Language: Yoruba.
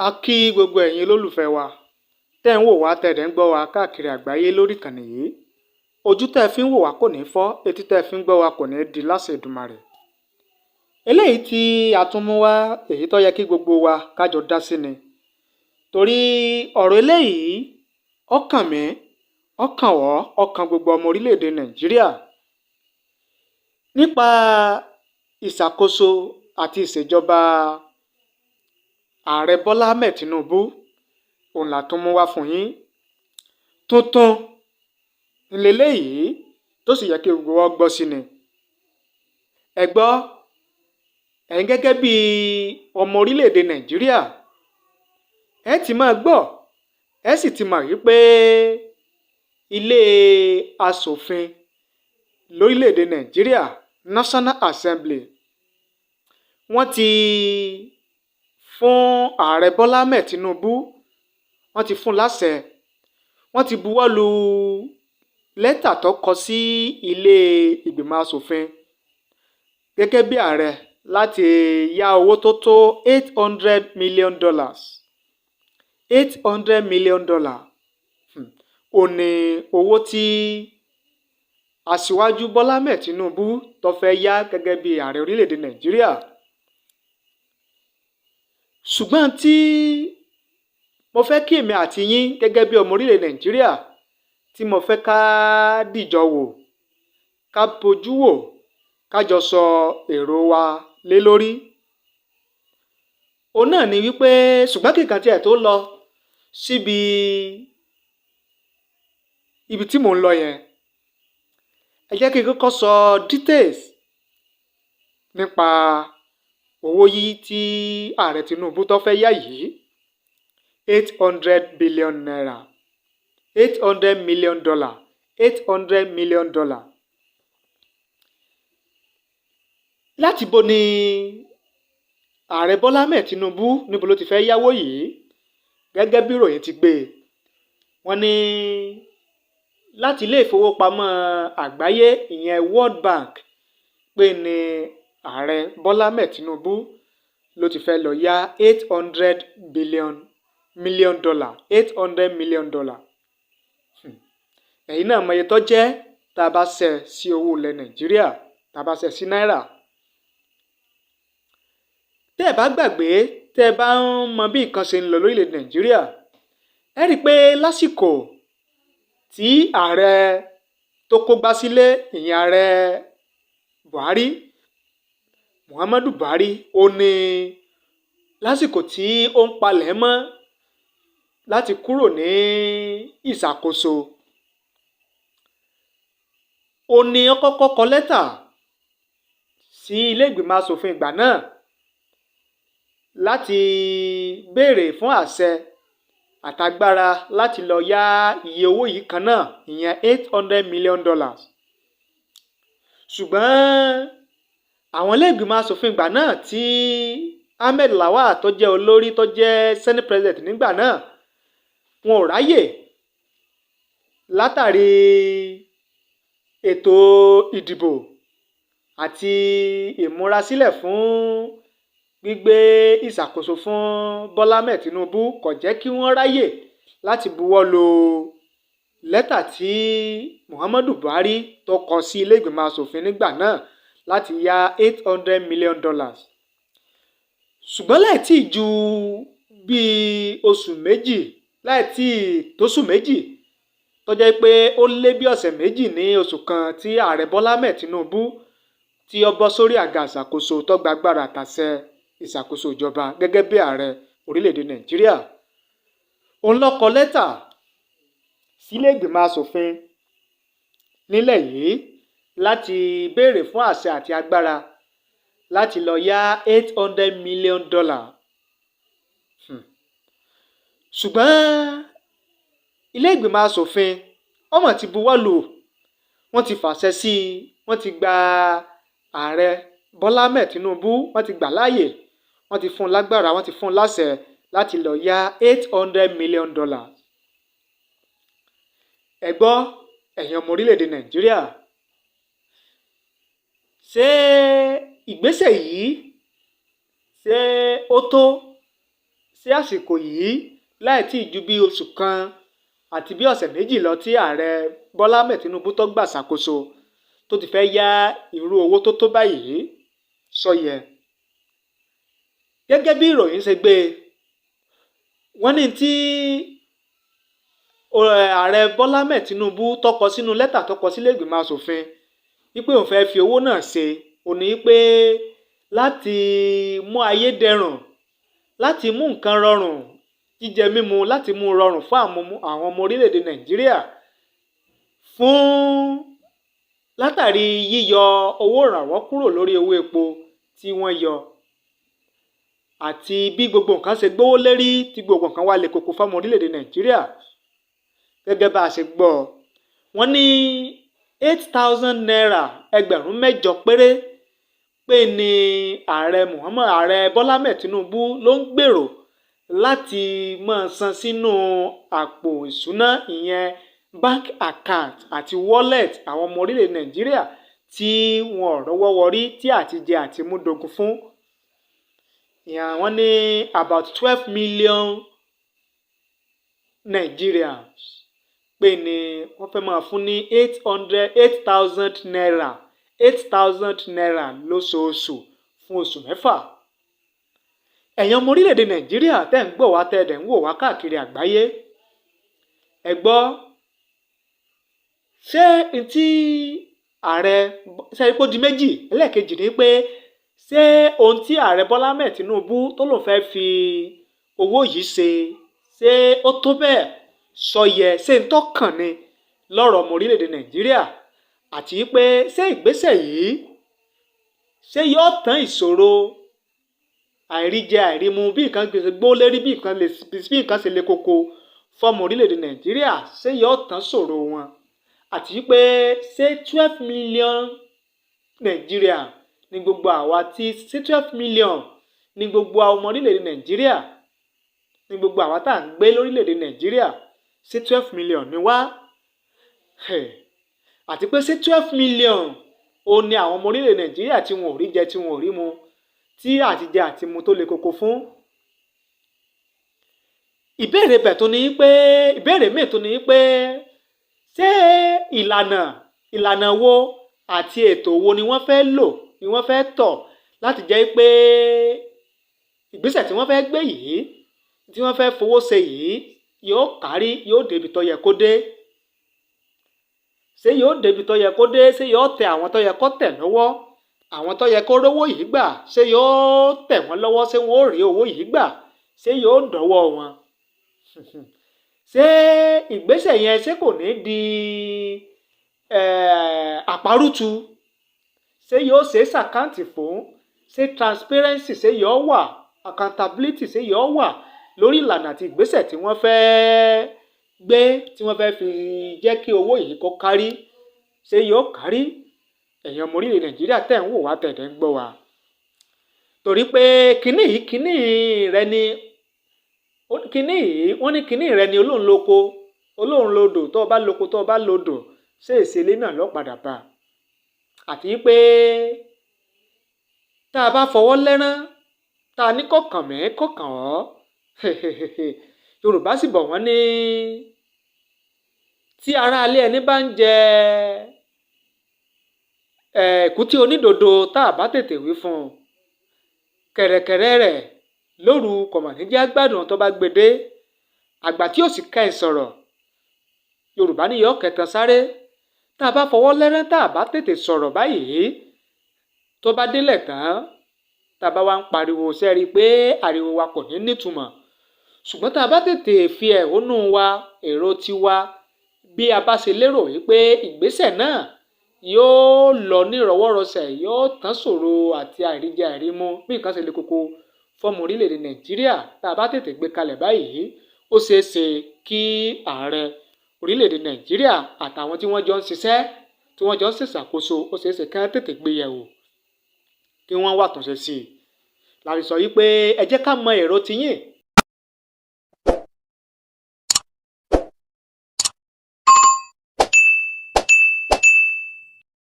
A kí gbogbo ẹ̀yin olólùfẹ́ wa tẹ́ ń wò wá, tẹ́ dẹ̀ ń gbọ́ wa káàkiri àgbáyé lórí ìkànnì yìí. Ojú tẹ́ fi ń wò wá kò ní fọ́, etí tẹ́ fi ń gbọ́ wa kò ní di láṣẹ Èdùmàrè. Eléyìí tí a tún mú wá, èyí tó yẹ kí gbogbo wa kájọ dá sí ni, torí ọ̀rọ̀ eléyìí ó kàn mí, ó kàn wọ́, ó kàn gbogbo ọmọ orílẹ̀-èdè Nàìjíríà nípa ìṣàkóso àti ìṣèjọba Ààrẹ Bọ́lá Ahmed Tinubu. Òun là tún mú wá fún yín tuntun ńlẹ́lẹ́yìí tó sì yẹ kí gbogbo wa gbọ́ sí ni. Ẹ gbọ́, ẹ̀yin gẹ́gẹ́ bí ọmọ orílẹ̀-èdè Nàìjíríà, ẹ ti máa gbọ́, ẹ sì ti mọ̀ wípé ilé aṣòfin lórílẹ̀-èdè Nàìjíríà, National Assembly, wọ́n ti fún Ààrẹ Bọ́lá Ahmed Tinubu, wọ́n ti fún láṣẹ, wọ́n ti buwọ́ lu lẹ́tà tó kọ sí ilé ìgbìmọ̀ aṣòfin gẹ́gẹ́ bí ààrẹ láti yá owó tó tó $800 million. $800 million ò ní owó tí Aṣíwájú Bọ́lá Ahmed Tinubu tó fẹ́ yá gẹ́gẹ́ bí ààrẹ orílẹ̀-èdè Nàìjíríà. Ṣùgbọ́n tí mo fẹ́ kí èmi àti yín gẹ́gẹ́ bí ọmọ orílẹ̀ Nàìjíríà, tí mo fẹ́ ká dìjọ wò, ká bójú wò, ká jọ sọ èrò wa lé lórí, òun náà ni wípé, ṣùgbọ́n kí nǹkan tiẹ̀ tó lọ síbi ibi tí mò ń lọ yẹn, ẹ jẹ́ kí n kọ́kọ́ sọ details nípa owó yìí tí Ààrẹ Tinubu tó fẹ́ yá yìí, ₦800 billion, $800 million, $800 million. Láti bo ni Ààrẹ Bọ́lá Ahmed Tinubu, níbo ló ti fẹ́ yáwó yìí? Gẹ́gẹ́ bí ìròyìn ti gbé e, wọ́n ní láti ilé ìfowópamọ́ àgbáyé, ìyẹn World Bank, pé ní Ààrẹ Bọ́lá Ahmed Tinubu ló ti fẹ́ lọ yá $800 billion million, $800 million. Ẹ̀yin náà mọ iye tó jẹ́ tá a bá ṣẹ́ sí owó ilẹ̀ Nàìjíríà, tá a bá ṣẹ́ sí náírà. Tẹ́ ẹ bá gbàgbé, tẹ́ ẹ bá ń mọ bí nǹkan ṣe ń lọ lórílẹ̀ Nàìjíríà, ẹ rí i pé lásìkò tí ààrẹ tó kógbá sílé, ìyẹn Ààrẹ Buhari, Muhammadu Buhari, ó ní lásìkò tí ó ń palẹ̀ mọ́ láti kúrò ní ìṣàkóso, ó ní ó kọ́kọ́ kọ lẹ́tà sí ilé ìgbìmọ̀ asòfin ìgbà náà láti béèrè fún àṣẹ àtagbára láti lọ yá iye owó yìí kan náà, ìyẹn $800 million. Ṣùgbọ́n àwọn ilé ìgbìmọ̀ asòfin ìgbà náà tí Ahmed Lawal tó jẹ́ olórí, tó jẹ́ Senate President nígbà náà, wọn ò ráyè látàrí ètò ìdìbò àti ìmúrasílẹ̀ fún gbígbé ìṣàkóso fún Bọ́lá Ahmed Tinubu, kò jẹ́ kí wọ́n ráyè láti buwọ́ lu lẹ́tà tí Muhammadu Buhari tó kọ sí ilé ìgbìmọ̀ asòfin nígbà náà láti yá $800 million. Ṣùgbọ́n láì tí ì ju bíi oṣù 2, láì tí ì tóṣù 2, tó jẹ́ pé ó lé bí ọ̀sẹ̀ 2 ní oṣù kan tí Ààrẹ Bọ́lá Ahmed Tinubu tí ó bọ́ sórí àga ìṣàkóso, tó gba agbára àtàṣẹ ìṣàkóso ìjọba gẹ́gẹ́ bí ààrẹ orílẹ̀-èdè Nàìjíríà, òun ló kọ lẹ́tà sílé ìgbìmọ̀ asòfin nílẹ̀ yìí láti béèrè fún àṣẹ àti agbára láti lọ yá $800 million. Ṣùgbọ́n ilé ìgbìmọ̀ asòfin ọmọ ti buwọ́ lù, wọ́n ti fàṣẹ sí i, wọ́n ti gba Ààrẹ Bọ́lá Ahmed Tinubu, wọ́n ti gbà láàyè, wọ́n ti fún un lágbára, wọ́n ti fún un láṣẹ láti lọ yá $800 million. Ẹ gbọ́, ẹ̀yin ọmọ orílẹ̀-èdè Nàìjíríà, ṣé ìgbésẹ̀ yìí, ṣé ó tó? Sí àsìkò yìí, láì tí ì ju bí oṣù kan àti bí ọ̀sẹ̀ 2 lọ tí ààrẹ Bọ́lá Ahmed Tinubu tó gbà ṣàkóso, tó ti fẹ́ yá irú owó tó tó báyìí, sọ yẹ. Gẹ́gẹ́ bí ìròyìn ṣe gbé, wọ́n ní tí ààrẹ Bọ́lá Ahmed Tinubu tó kọ sínú lẹ́tà tó kọ sílé ìgbìmọ̀ asòfin wípé òun fẹ́ fi owó náà ṣe, ó ní pé láti mú ayé dẹrùn, láti mú nǹkan rọrùn, jíjẹ mímu, láti mú rọrùn fún àwọn ọmọ orílẹ̀-èdè Nàìjíríà fún látàrí yíyọ owó ìrànwọ́ kúrò lórí owó epo tí wọ́n yọ, àti bí gbogbo nǹkan ṣe gbówó lérí, tí gbogbo nǹkan wá le koko fọ́mọ orílẹ̀-èdè Nàìjíríà. Gẹ́gẹ́ bá a ṣe gbọ́, wọ́n ní ₦8,000, 8,000 péré pé ní ààrẹ Bọ́lá Ahmed Tinubu ló ń gbèrò láti máa san sínú àpò ìṣúná, ìyẹn bank account àti wallet àwọn ọmọ orílẹ̀-èdè Nàìjíríà tí wọn ò rọ́wọ́ wọrí, tí àtijẹ àti mú dogun fún. Ìyẹn wọ́n ní about 12 million Nigerians pé ní wọ́n fẹ́ máa fún ní ₦8,000, ₦8,000 lóṣooṣù fún oṣù 6. Ẹ̀yin ọmọ orílẹ̀-èdè Nàìjíríà tẹ́ ń gbọ́ wá, tẹ́ ẹ̀ ń wò wá káàkiri àgbáyé, ẹ gbọ́, ṣé n tí ààrẹ ṣe kó di méjì? Ẹlẹ́ẹ̀kejì ni pé, ṣé ohun tí ààrẹ Bọ́lá Ahmed Tinubu tó lòun fẹ́ fi owó yìí ṣe, ṣé ó tó bẹ́ẹ̀ sọ yẹ? Ṣé ń tọ́kàn ni lọ́rọ̀ ọmọ orílẹ̀-èdè Nàìjíríà? Àti pé ṣé ìgbésẹ̀ yìí, ṣé yóò tán ìṣòro àìríjẹ àìrímu, bí nǹkan ṣe gbó lérí, bí nǹkan ṣe le koko fọ́mọ orílẹ̀-èdè Nàìjíríà, ṣé yóò tán ṣòro wọn? Àti pé ṣé 12 million Nàìjíríà ní gbogbo àwa tí, ṣé 12 million ní gbogbo àwọn ọmọ orílẹ̀-èdè Nàìjíríà, ní gbogbo àwa tá à ń gbé lórílẹ̀-èdè Nàìjíríà, ṣé 12 million ni wá? Àti pé ṣé 12 million ó ní àwọn ọmọ orílẹ̀-èdè Nàìjíríà tí wọn ò rí jẹ, tí wọn ò rí mu, tí àtijẹ àti mu tó le koko fún? Ìbéèrè bẹ̀ tó ní pé, ìbéèrè míì tó ní pé, ṣé ìlànà wo àti ètò wo ni wọ́n fẹ́ lò, ni wọ́n fẹ́ tọ̀ láti jẹ́ pé ìgbésẹ̀ tí wọ́n fẹ́ gbé yìí, tí wọ́n fẹ́ fowó ṣe yìí, yóò kárí, yóò débi tó yẹ kó dé? Ṣé yóò débi tó yẹ kó dé? Ṣé yóò tẹ àwọn tó yẹ kó tẹ̀ lọ́wọ́? Àwọn tó yẹ kó rówó yìí gbà, ṣé yóò tẹ̀ wọ́n lọ́wọ́? Ṣé wọ́n ó rí owó yìí gbà? Ṣé yóò dọ́wọ́ wọn? Ṣé ìgbésẹ̀ yẹn, ṣé kò ní di àparùtù? Ṣé yóò ṣe é ṣ'account fún? Ṣé transparency, ṣé yóò wà? Accountability, ṣé yóò wà lórí ìlànà àti ìgbésẹ̀ tí wọ́n fẹ́ gbé, tí wọ́n fẹ́ fi jẹ́ kí owó yìí kó kárí? Ṣé yóò kárí, ẹ̀yin ọmọ orílẹ̀ Nàìjíríà tẹ̀ ń wò wá, tẹ̀ ń gbọ́ wa? Torí pé kínní yìí, kínní rẹ ni kínní yìí, wọ́n ní kínní rẹ ni olóhùn lóko, olóhùn lodò. Tó o bá lóko, tó o bá lodò, ṣé ìṣẹ̀lẹ̀ náà ló padà bá? Àti pé tá a bá fọwọ́ lẹ́rán, tá a ní kọ̀ọ̀kan mí kọ̀ọ̀kan ọ́, Yorùbá sì bọ̀, wọ́n ní tí aráalé ẹni bá ń jẹ ẹ̀kúté onídòdó, tá a bá tètè wí fún un, kẹ̀rẹ̀kẹ̀rẹ̀ rẹ̀ lóru kọ̀mọ̀níjẹ́ gbádùn tó bá gbede. Àgbà tí ó sì ká ẹ̀ sọ̀rọ̀, Yorùbá ní yọ kẹtàn sáré. Tá a bá fọwọ́ lẹ́rán, tá a bá tètè sọ̀rọ̀ báyìí, tó bá délẹ̀ tán, tá a bá wá ń pariwo, sẹ́rí pé ariwo wa kò ní nítumọ̀. Ṣùgbọ́n tá a bá tètè fi ẹ̀hónú wa, èrò tiwa, bí a bá ṣe lérò wípé ìgbésẹ̀ náà yóò lọ nírọwọ́rọsẹ̀, yóò tán ṣòro àti àìríjẹ àìrímu, bí nǹkan ṣe le koko fọ́mọ orílẹ̀-èdè Nàìjíríà, tá a bá tètè gbé kalẹ̀ báyìí, ó ṣeé ṣe kí ààrẹ orílẹ̀-èdè Nàìjíríà àtàwọn tí wọ́n jọ ń ṣiṣẹ́, tí wọ́n jọ ń ṣèṣàkóso, ó ṣeé ṣe kí wọ́n tètè gbé yẹ̀wò, kí wọ́n wá àtúnṣe sí i. La fi sọ wípé ẹ jẹ́ ká mọ èrò tiyín.